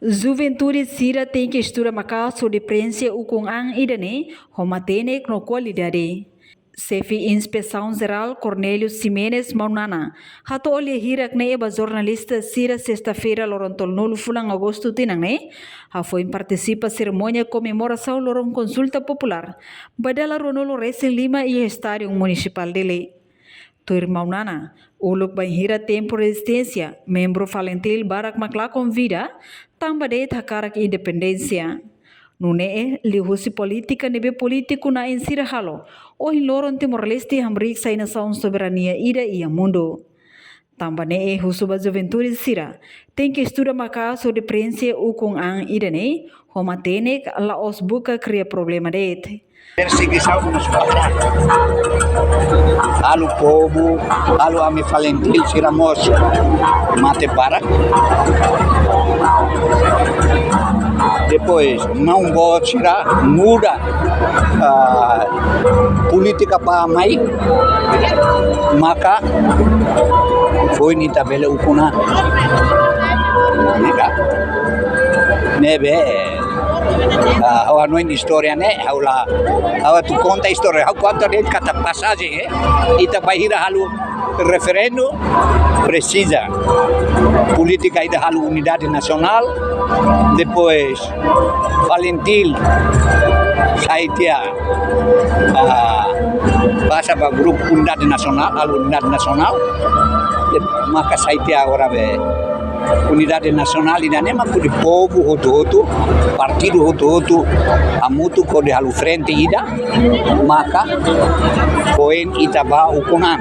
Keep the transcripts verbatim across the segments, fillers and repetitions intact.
Juventude sira tenke estuda maka'as hodi preenxe ukun-an ida-ne'e ho matenek no kualidade. Xefe Inspesaun Jerál Cornélio Ximenes Maunana hato'o lia hirak-ne'e ba jornalista sira sesta-feira loron tolunulu fulan Agostu tinan ne'e, hafoin partisipa serimónia komemorasaun loron konsulta populár ba dala ruanulu resin lima iha Estádiu Munisipál Dili. Tuir Maunana, uluk bainhira tempu rezisténsia, membru FALINTIL barak mak la konvida, tanba de'it hakarak independénsia. Nune'e, liuhusi polítika ne'ebé polítiku na'in sira halo, ohin loron Timor-Leste hamriik sai nasaun soberania ida iha mundu. Tanba ne'e husu ba juventude sira, tenke estuda maka'as hodi preenxe ukun-an ida-ne'e, ho matenek, la'ós buka kria problema de'it. Persegisaun mós barak. Halo povu, halo ami FALINTIL sira mós mate barak. Depois, maun boot sira muda, ah, polítika ba mai, maka foin ita bele ukun-an. Ne'e ka? Ne'ebé, ah, ha'u hanoin istória ne'e, ha'u la, ha'u atu konta istória, ha'u konta de'it katak pasajen, eh. Ita bainhira halo referendu, presiza polítika ida halo unidade nasionál, depois FALINTIL sai tiha, ah, pasa ba grupu unidade nasionál, halo unidade nasionál, de-, maka sai tiha agora be unidade nasionál ida-ne'e mak hodi povu hotu-hotu, partidu hotu-hotu, hamutuk hodi halo frente ida, maka foin ita bá ukun-an,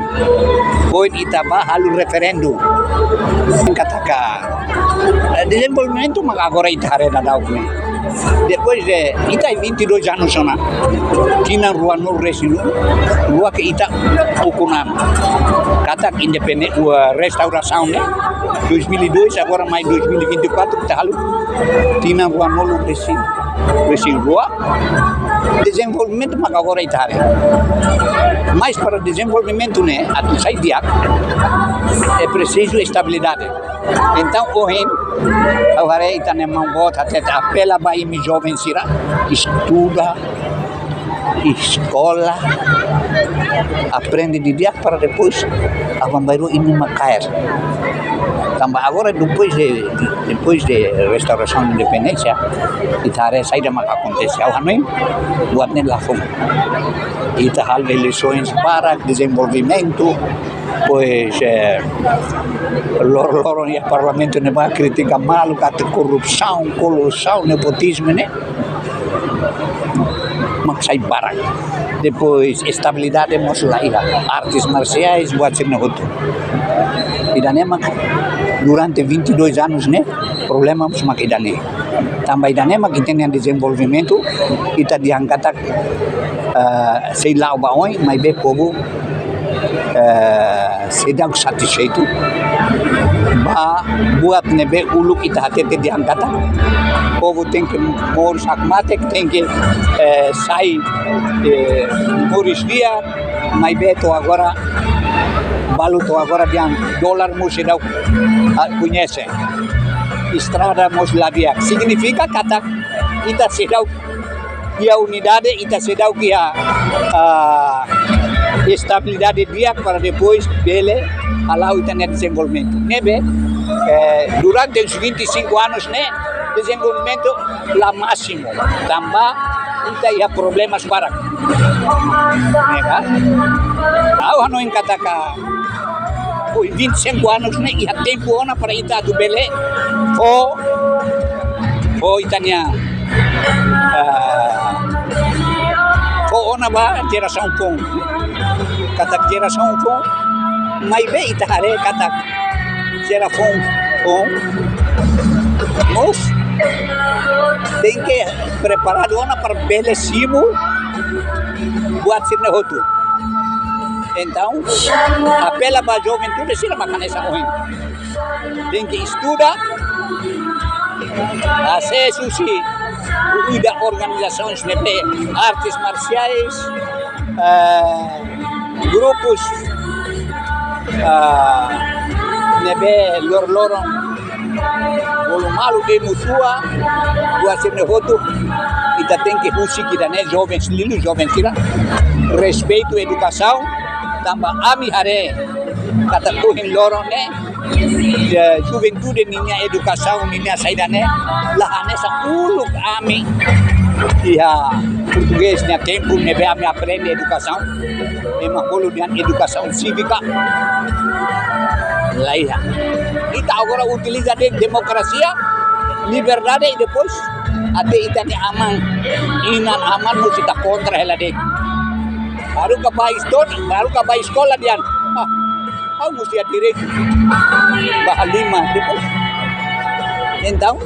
foin ita bá halo referendu. Katak, eh, dezenvolvimentu mak agora ita haree daudaun ne'e. Depois de ita vinte e dois anos ona, tinan ruanulu resin rua ke ita ukun-an. Katak independénsia, restaurasaun ne'e, dois mil e dois, agora mai dois mil e vinte e quatro, ita halo tinan ruanulu resin, resin rua. Dezenvolvimentu mak agora ita haree. Mas para dezenvolvimentu ne'e atu sai di'ak, é preciso estabilidade. Entaun, ohin, ha'u haree ita-nia maun boot hatete apela ba imi joven sira, estuda, eskola, aprende didi'ak para depois aban-bainrua imi mak kaer. Tanba agora depois de, depois de restaurasaun independénsia, ita haree saida mak akontese. Ha'u hanoin, buat ne'e la foun. Ita halo eleisoens barak, dezenvolvimentu, pois, eh, lor-, loron iha parlamentu ne'ebá kritika malu katak korrupsaun, koluzaun, nepotizmu ne'e mak sai barak. Depois, estabilidade mós la iha. Artes marsiais, buat sira-ne'e hotu. Ida-ne'e mak durante vinte e dois anos ne'e, problema mós mak ida-ne'e. Tanba ida-ne'e mak ita-nia dezenvolvimentu, ita dehan katak, eh, sei la'o ba oin, maibé povu, eh, seidauk satisfeitu ba buat ne'ebé uluk ita hatete dehan katak povu tenke moris hakmatek, tenke, eh, sai, eh, moris di'ak, maibé to'o agora, balu to'o agora dehan dolar mós seidauk, ah, koñese. Estrada mós la di'ak. Signifika katak ita seidauk iha unidade, ita seidauk iha, ah, estabilidade di'ak para depois bele hala'o ita-nia dezenvolvimentu. Ne'ebé, eh, durante os vinte e cinco anos ne'e, dezenvolvimentu la másimu. Tanba ita iha problemas barak. Ne'e ka? Ha'u hanoin katak ohin vinte e cinco anos ne'e iha tempu ona para ita atu bele fó, fó ita-nia, ah, fó ona ba jerasaun foun. Katak jerasaun foun, maibé ita haree katak jerasaun foun mós tenke preparadu ona para bele simu buat sira-ne'e hotu. Entaun, apela ba juventude sira mak hanesan ohin. Tenke estuda, asesu husi ida organizasoens ne'ebé, artes marsiais, eh, grupus, ah, ne'ebé lor-loron Malu-malu de musua, buat sira-ne'e hotu, ita tenke husik ida-ne'e, joven sira, liuliu joven sira. Respeitu edukasaun, tanba ami haree katak ohin loron ne'e, ya, juventude ninia edukasaun, ninia saida ne'e, la hanesan uluk ami iha portugés nia tempu ne'ebé ami aprende edukasaun. Ema bolu dehan edukasaun sívika. La iha. Ita agora utiliza de'it demokrasia, liberdade i depois até ita-nia aman, inan-aman mós ita kontra hela de'it. Baru ka bá eskola, baru ka bá eskola dehan, ah, ha'u mós iha direitu ba halimar depois. Entaun,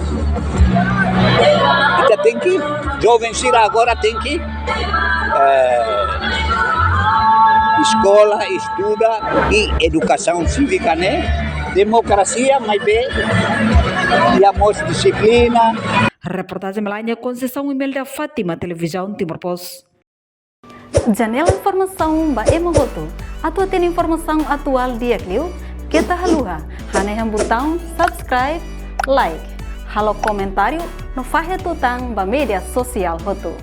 ita tenke, joven sira agora tenke, eh, eskola, estuda i edukasaun sívika ne'e, demokrasia, maibé iha mós dixiplina. Reportajen Melania Conceição, Imelda Fátima, Televizaun Timor Post. Janela informasaun ba ema hotu. Atu hatene informasaun atuál di'ak liu, keta haluha hanehan butaun subscribe, like, halo komentáriu no fahe tutan ba média sosiál hotu.